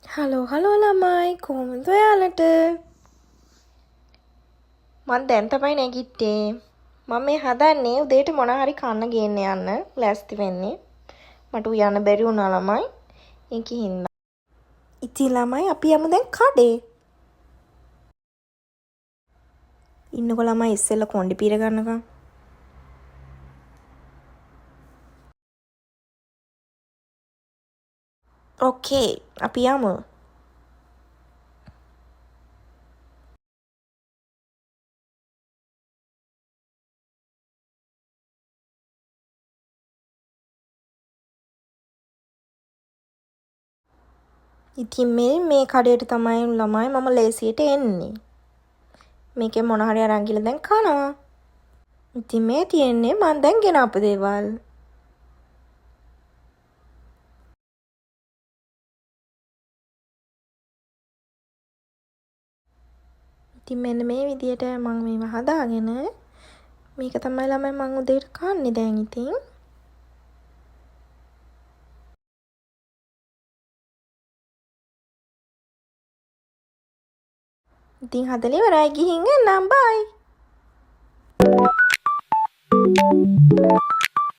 Hello hello ළමයි, කොහොමද ඔයාලට? මං දැන් තමයි නැගිට්ටේ. මම මේ හදන්නේ උදේට මොන හරි කන්න ගේන්න යන්න ලෑස්ති වෙන්නේ. මට උයන්න බැරි වුණා ළමයි. ඒකේ හින්දා. ඉතින් ළමයි, අපි යමු දැන් කඩේ. ඉන්නකෝ ළමයි, ඉස්සෙල්ලා කොණ්ඩේ පීර ගන්නකම්. ඕකේ, අපි යමු. ඉතින් මේ මේ කඩේට තමයි ළමයි මම ලේසියට එන්නේ. මේකෙන් මොන හරි අරන් ගිහලා දැන් කනවා. ඉතින් මේ තියෙන්නේ මං දැන් ගෙනාපු දේවල්. ඉතින් මෙන්න මේ විදියට මං මේවා හදාගෙන මේක තමයි ළමයි මං උදේට කන්නේ දැන් ඉතින්. ඉතින් හදලා ඉවරයි, ගිහින් එන්නම්, බයි.